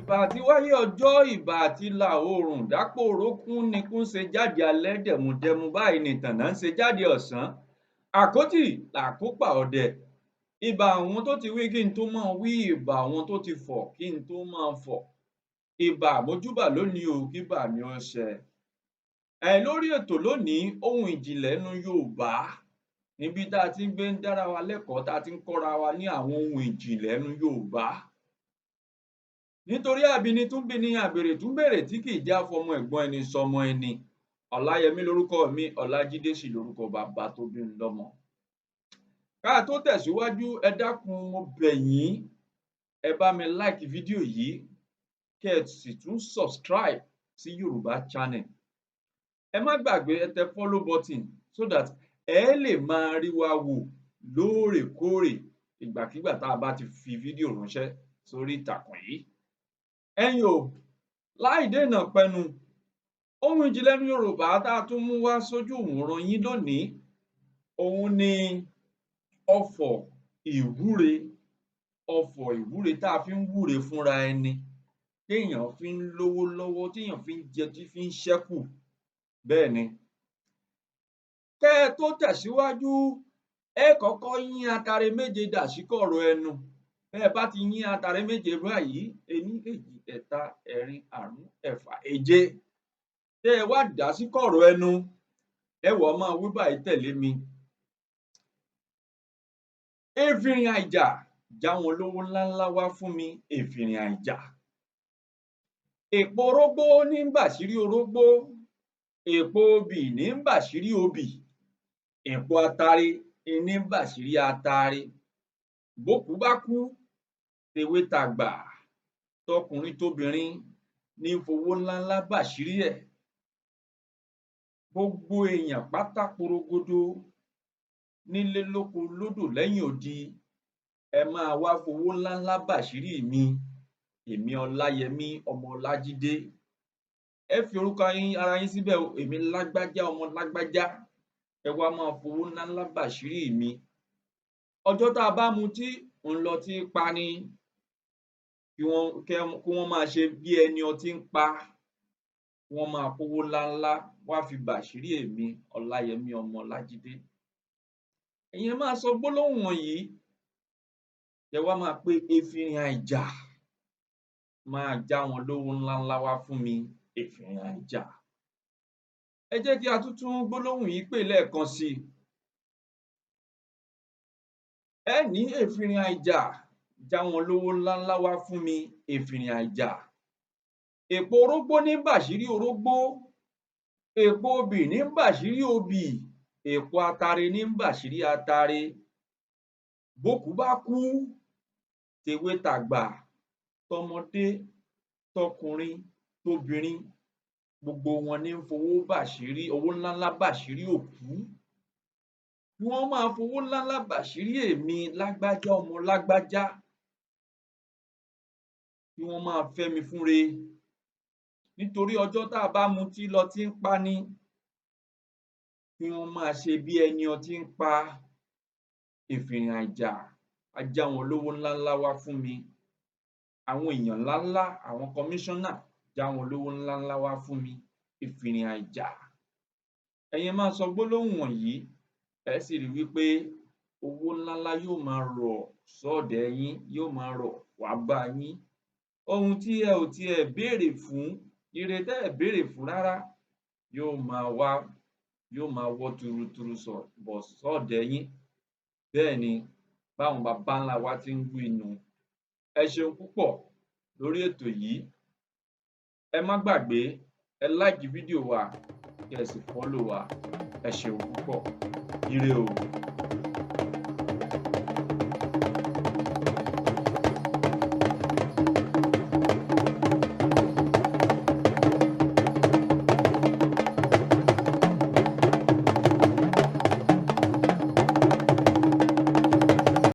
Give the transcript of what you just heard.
Ìbà àti wáyé ọjọ́, ìbà àti ìlà oòrùn, dápò orókún nikún ṣe jáde alẹ́, dẹ̀mudẹmu báyìí nìtànná ń ṣe jáde ọ̀sán. Àkótì làkópà ọdẹ. Ìbà àwọn tó ti wí kí n tó máa wí, ìbà àwọn tó ti fọ̀ kí n tó máa fọ̀. Ìbà mojúbà lónìí o, kíbà mi ó ṣẹ. Lórí ètò lónìí, ohun ìjìnlẹ̀ nínú Yorùbá, níbi tá a ti ń gbé ń dára wa lẹ́kọ̀ọ́, tá a ti ń kọ́ra wa ní àwọn ohun ìjìnlẹ̀ nínú Yorùbá. Nítorí abini tún bini, àbèrè tún bèrè tí kìí jẹ́ á fọmọ ẹ̀gbọ́n ẹni sọmọ ẹni. Ọláyẹmí lorúkọ mi, Ọlájídé sì lorúkọ bàbá tó bí mi lọ́mọ. Ká a tó tẹ̀síwájú, ẹ dákun mo bẹ̀ yín, ẹ bá mi like fídíò yìí, kẹ́ ẹ sì tún subscribe sí Yorùbá Channel. Ẹ má gbàgbé, ẹ tẹ follow button so that ẹ lè máa rí wa wò lóòrèkóòrè ìgbàkígbà tá a bá ti fi fídíò ránṣẹ́ sórí ìtàkùn yìí. Ẹ̀yin o, láì dènà pẹnu, ohun ìjìnlẹ̀ nínú Yorùbá tá a tún mú wá sójú ìwòran yín lónìí, òun ni ọfọ̀ ìwúre, ọfọ̀ ìwúre tá a fi ń wúre fúnra ẹni, téèyàn fi ń lówó lọ́wọ́, téèyàn fi ń jẹ, tí fi ń ṣẹ́kù. Bẹ́ẹ̀ ni. Kẹ́ ẹ tó tẹ̀síwájú, ẹ kọ́kọ́ yín atare méje dà sí kọ̀rọ̀ ẹnu. Bẹ́ ẹ bá ti yín atare méje báyìí, ení, èjì, ẹ̀ta, ẹ̀rin, àrún, ẹ̀fà, èje. Tẹ́ ẹ wá dà á sí kọ̀rọ̀ ẹnu, ẹ wá máa wí báyìí tẹ̀lé mi. Èfìrìn àìjà já wọn lówó ńláńlá wá fún mi, èfìrìn àìjà. Èpo orógbó ní ń bàṣírí orógbó, èpo obì ní ń bàṣírí obì, èpo atare ní ń bàṣírí atare. Bókùú bá kú, tewé tagbà, tọkùnrin tobìnrin ní ń fowó ńláńlá bàṣírí ẹ̀. Gbogbo èèyàn pátá porogodo, nílé lóko lódò lẹ́yìn odi, ẹ máa wá fowó ńláńlá bàṣírí mi, èmi Ọláyẹmí ọmọ Ọlájídé. Ẹ fi orúkọ ara yín síbẹ̀ o, èmi Lágbájá ọmọ Lágbájá, ẹ wá máa fowó ńláńlá bàṣírí mi. Ọjọ́ tá a bá mutí, òun lọtí pani. Kí wọ́n máa ṣe bí ẹni ọtí ń pa, kí wọ́n máa kówó ńláńlá wá fi bàṣírí èmi Ọláyẹmí ọmọ Ọlájídé. Ẹ̀yin ẹ máa sọ gbólóhùn wọ̀nyí, ẹ wá máa pé èfìrìn àìjà máa já wọn lówó ńláńlá wá fún mi, èfìrìn àìjà. Ẹ jẹ́ kí a tún tún gbólóhùn yìí pè lẹ́ẹ̀kan sí i. Ẹ ní èfìrìn àìjà já wọn lówó ńláńlá wá fún mi, èfìrìn àìjà. Èpo orógbó ní bàṣírí orógbó, èpo obì ní bàṣírí obì, èpo atare ní bàṣírí atare. Bókùú bá kú, tewé tàgbà, tọmọdé, tọkùnrin, tobìnrin, gbogbo wọn ní ń fowó bàṣírí, owó ńláńlá bàṣírí òkú. Kí wọ́n máa fowó ńláńlá bàṣírí èmi Lágbájá ọmọ Lágbájá. Kí wọ́n máa fẹ́ mi fúnre. Nítorí ọjọ́ tá a bá mutí lọtí ń pani. Kí wọ́n máa ṣe bí ẹni ọtí ń pa. Èfìrìn àìjà á já wọn lówó ńláńlá wá fún mi. Àwọn èèyàn ńláńlá, àwọn kọmíṣánná, já wọn lówó ńláńlá wá fún mi, èfìrìn àìjà. Ẹ̀yin máa sọ gbólóhùn wọ̀nyí, ẹ sì rí wípé owó ńláńlá yóò máa rọ̀ sọ́ọ̀dẹ̀ yín, yóò máa rọ̀ wá bá yín. Ohun tí ẹ ò tiẹ̀ béèrè fún, ire tẹ́ ẹ̀ béèrè fún rárá, yóò máa wá, yóò máa wọ́ turuturu bọ̀ sọ́ọ̀dẹ̀ yín. Bẹ́ẹ̀ ni, báwọn baba ńlá wa ti ń wí nù. Ẹ ṣeun púpọ̀ lórí ètò yìí. Ẹ má gbàgbé, ẹ like fídíò wa, kí ẹ sì follow wa. Ẹ ṣeun púpọ̀. Ire o.